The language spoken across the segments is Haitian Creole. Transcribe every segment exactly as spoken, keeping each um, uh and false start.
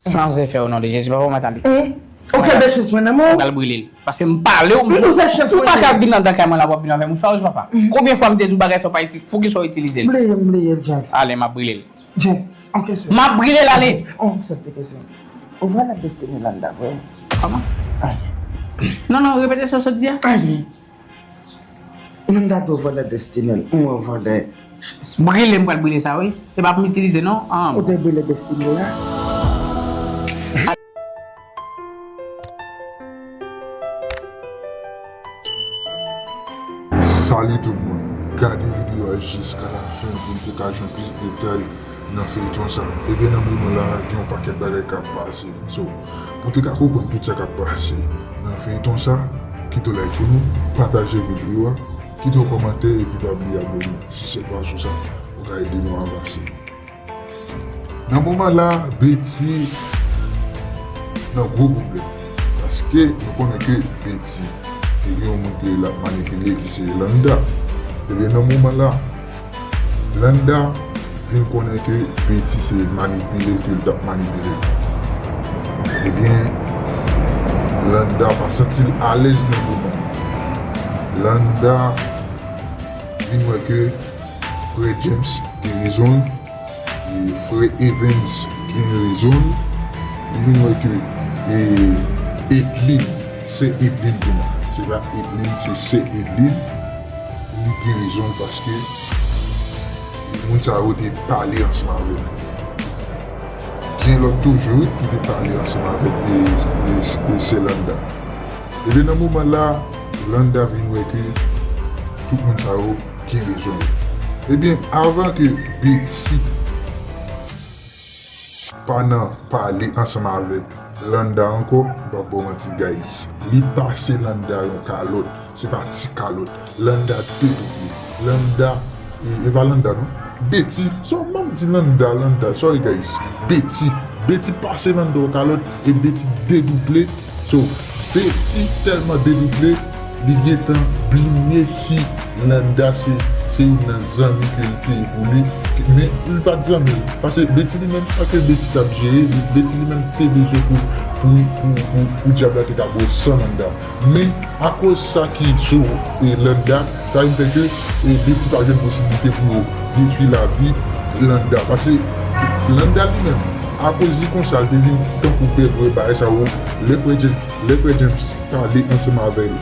San efè, o non de Jezi, papa, mwen tande. Ou kenbe chans mwen nan men w. Ou pral brile l. Paske m pale w, m di w se chans mwen. Ou pa ka vin anndan kay mwen la, w ap vin avè m, ou chaj papa. Konbyen fwa m te di w bagay sa w pa itilize, poukisa w itilize l? M bliye, m bliye l, James. Ale, m ap brile l. James, on kesyon. M ap brile l, ale. On sèl ti kesyon. Ou vwala destine Landa vre? Kòman? Ay. Non, non, repete sa w sot di a. Ay. Landa di w vòlè destine l, mwen vòlè chans. Brile m pral brile sa wi. E pa pou m itilize non. An. Ou te brile destine a? Salut tout moun. Gade videyo a jiska la fen pou n te ka jwenn plis detay nan feyton sa. Ebyen, nan moman la, gen yon pakèt bagay k ap pase. So, pou te ka konprann tout sa k ap pase nan feyton sa, kite w like pou nou, pataje videyo a, kite w kòmantè epi pa bliye abòne si se pa sou sa ou ka ede nou avanse. Nan moman la, Betty nan gwo pwoblèm. Paske nou konnen ke Betty te gen yon moun ke l ap manipile ki se Landa. Ebyen, nan moman la, Landa vin konnen ke Betty se manipile ke l t ap manipile. Ebyen, Landa pa santi l alèz nan moman. Landa vin wè ke frè James gen rezon l, e frè Evans gen rezon l. Li vin wè ke, e, Edlin, sè Edlin, kounye a, se pa Edlin, se sè Edlin. Li gen rezon l paske moun sa yo te pale ansanm avè l. Gen lòt toujou, wi, ki te pale ansanm avèk, e, e, e sè Landa. Ebyen, nan moman la, Landa vin wè ke tout moun sa yo gen rezon yo. Ebyen, avan ke Betty pa nan pale ansanm avèk Landa ankò, m p ap ba w manti, guys. Li pase Landa yon kalòt. Se pa ti kalòt. Landa dedouble. Landa, e, e pa Landa non. Betty, so, m ap di Landa, Landa, sorry guys. Betty, Betty pase Landa yon kalòt e Betty dedouble. So, Betty tèlman dedouble, li gentan bliye si Landa se, se youn nan zanmi ke l te ye pou li. Men, li pa t zanmi l. Paske Betty li menm, sa ke Betty t ap jere, Betty li menm te bezwen pou, pou, pou, pou, pou dyab la te ka bwè san Landa. Men, akoz sa ki sou, e, Landa, sa vin fè ke, e, Betty pa jwenn posiblite pou yo detwi lavi Landa. Paske Landa li menm, akoz li konsa, l te vin tankou bègwè bagay sa yo, lè frè James, lè frè James pale ansanm avè l,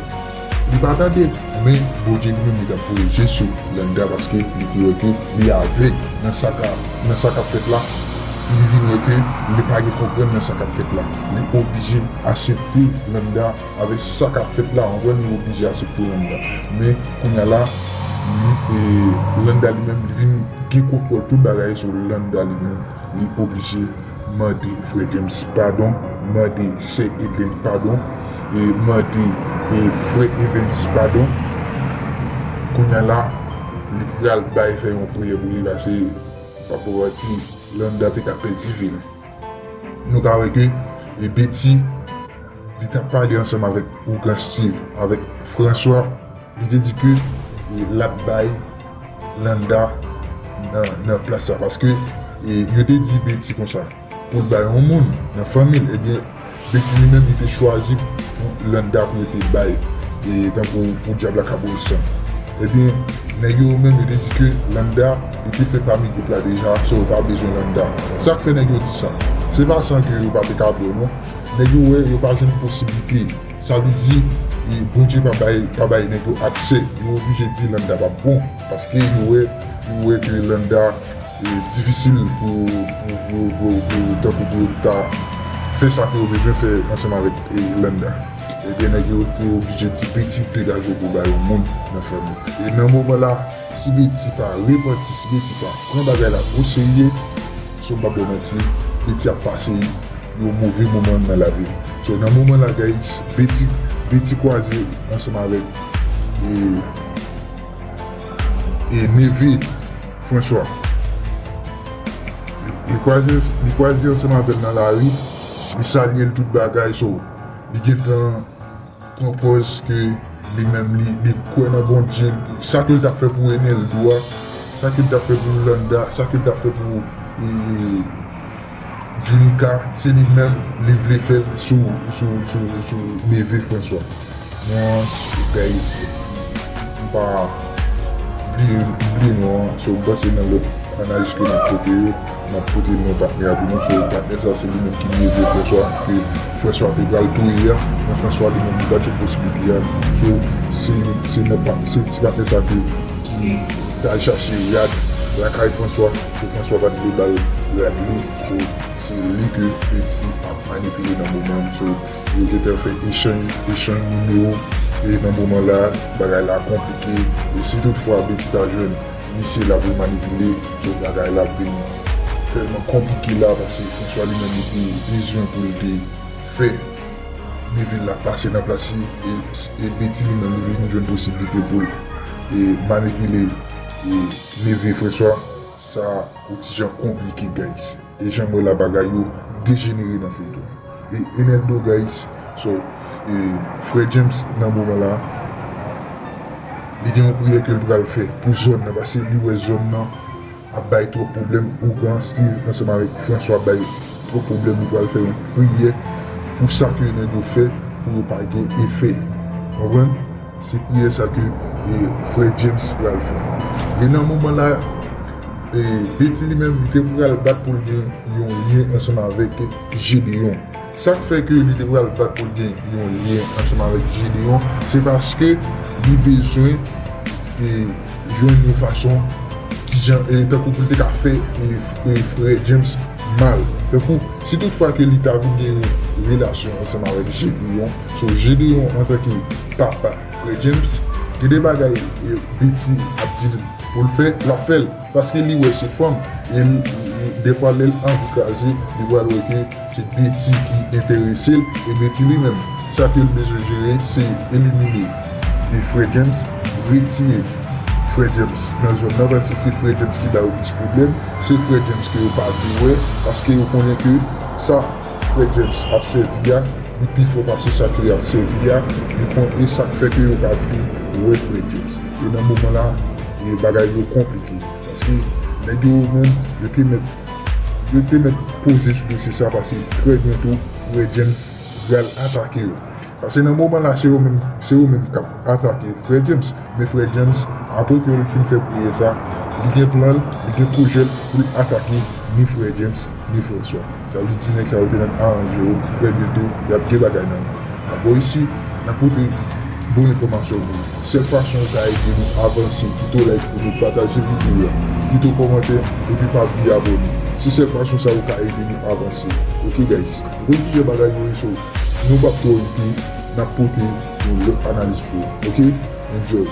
li pa tande, men Bondye li menm li t ap voye je sou Landa paske li te wè ke li avèg nan sa k ap, nan sa k ap fèt la. Li vin wè ke li pa gen konprann nan sa k ap fèt la. Li oblije aksepte Landa avèk sa k ap fèt la, w konprann, li oblije aksepte Landa. Men, kounye a la, li, e, Landa li menm, li vin gen kontwòl tout bagay sou Landa li menm, li oblije mande frè James padon, mande sè Edlin padon, e mande, e, frè Evans padon. Kounye a la, li pral bay fè yon priyè pou li, paske, pa pou manti, Landa te ka pèdi vi l. Nou ka wè ke, e, Betty, li t ap pale ansanm avèk ougan Steve, avèk François, li te di ke, e, l ap bay Landa nan, nan plas sa, paske, e, yo te di Betty konsa, pou l bay yon moun nan fanmi l, ebyen, Betty li menm, li te chwazi pou Landa pou yo te bay, e, tankou pou dyab la ka bwè san. Ebyen, nèg yo menm, yo te di ke Landa, li te fè pami gwoup la deja, so yo pa bezwen Landa. Sa k fè nèg yo di sa? Se pa san ke yo pa te ka bwè, non. Nèg yo wè, yo pa jwenn posiblite. Sa vle di, e, Bondye pa bay, pa bay nèg yo aksè. Yo oblije di Landa p ap bon. Paske yo wè, yo wè ke Landa, e, difisil pou, pou, pou, pou, pou, tankou pou yo ta fè sa ke yo bezwen fè ansanm avèk, e, Landa. Ebyen, nèg yo te oblije di Betty degaje w pou bay yon moun nan fanmi. E nan moman la, si Betty pa repanti, si Betty pa pran bagay la oserye, so m p ap ba w manti, Betty ap pase yon move moman nan lavi l. So, nan moman la, guys, Betty, Betty kwaze ansanm avèk, e, e neve François. Li, li kwaze, li kwaze ansanm avè l nan lari, li salye l tout bagay, so, li gentan pran pòz ke li menm, li, li kwè nan Bondye, sa ke l t ap fè pou Eneldo a, sa ke l t ap fè pou Landa, sa ke l t ap fè pou, e, Junica, se li menm, li vle fè l sou, sou, sou, sou neve François. Mwen, guys, m pa bliye, m bliye non an, so m panse nan lòt analiz ke n ap pote yo, n ap pote non patnè a pou nou, so patnè sa se li menm ki neve François, ke François te pral touye a, men François li menm li pa t jwenn posiblite a, so se, se nan pa, se ti patnè sa ke, ki t al chache rad lakay François, ke François pa t vle ba l rad li, so se li ke Betty ap manipile nan moman an, so yo gentan fè echanj, echanj nimewo, e nan moman la, bagay la konplike, e si toutfwa Betty ta jwenn misye la pou l manipile, so bagay la ap vin tèlman konplike la, paske François li menm li te bezwen pou l te fè neve l la pase nan plas li, e, e Betty li menm li vin jwenn posiblite pou l, e, manipile, e, neve François, sa yon ti jan konplike, guys. E jan m wè la bagay yo dejenere nan feyton. E Eneldo, guys, so, e, frè James nan moman la, li gen yon priyè ke l pral fè pou zòn nan, paske li wè zòn nan ap bay twòp pwoblèm, ougan Steve ansanm avèk François ap bay twòp pwoblèm, li pral fè yon priyè pou sa ke Eneldo fè, pou yo pa gen efè. Konprann? Se priyè sa ke, e, frè James pral fè. E nan moman la, e, Betty li menm, li te pral bat pou l gen yon lyen ansanm avèk Gédéon. Sa k fè ke li te pral bat pou l gen yon lyen ansanm avèk Gédéon, se paske li bezwen, e, jwenn yon fason kijan, e, tankou pou l te ka fè, e, e, frè James mal. Tankou, si toutfwa ke li ta vin gen yon relasyon ansanm avèk Gédéon, so Gédéon antanke papa frè James, gen de bagay, e, Betty ap di l pou l fè, l ap fè l. Paske li wè se fanm. E l, e, dèfwa, lè l anvi kraze, li pral wè ke se Betty ki enterese l. E Betty li menm, sa ke l bezwen jere, se elimine, e, frè James, retire frè James nan zòn nan, paske se frè James ki ba yo plis pwoblèm. Se frè James ke yo pa vle wè, paske yo konnen ke sa frè James ap sèvi a, li pi fò pase sa ke y ap sèvi a, li konn, e sa k fè ke yo pa vle wè frè James. E nan moman la, e bagay yo konplike. Paske nèg yo menm, yo te mèt, yo te mèt poze sou dosye sa, paske trè byento, frè James pral atake yo. Paske nan moman la, se yo menm, se yo menm k ap atake frè James. Men frè James, apre ke l fin fè priyè sa, li gen plan l, li gen pwojè l pou l atake ni frè James, ni François. Sa vle di nèg sa yo te mèt aranje yo, trè byento, y ap gen bagay nan men. N ap bò isi, n ap pote bon enfòmasyon pou nou. Sèl fason ou ka ede nou avanse, kite w like pou nou, pataje videyo a, kite w kòmantè, epi pa bliye abòne. Se sèl fason sa ou ka ede nou avanse. Ok, guys? Ou konn kijan bagay yo ye, so nou p ap twò rete, n ap pote yon lòt analiz pou ou. Ok? Enjoy.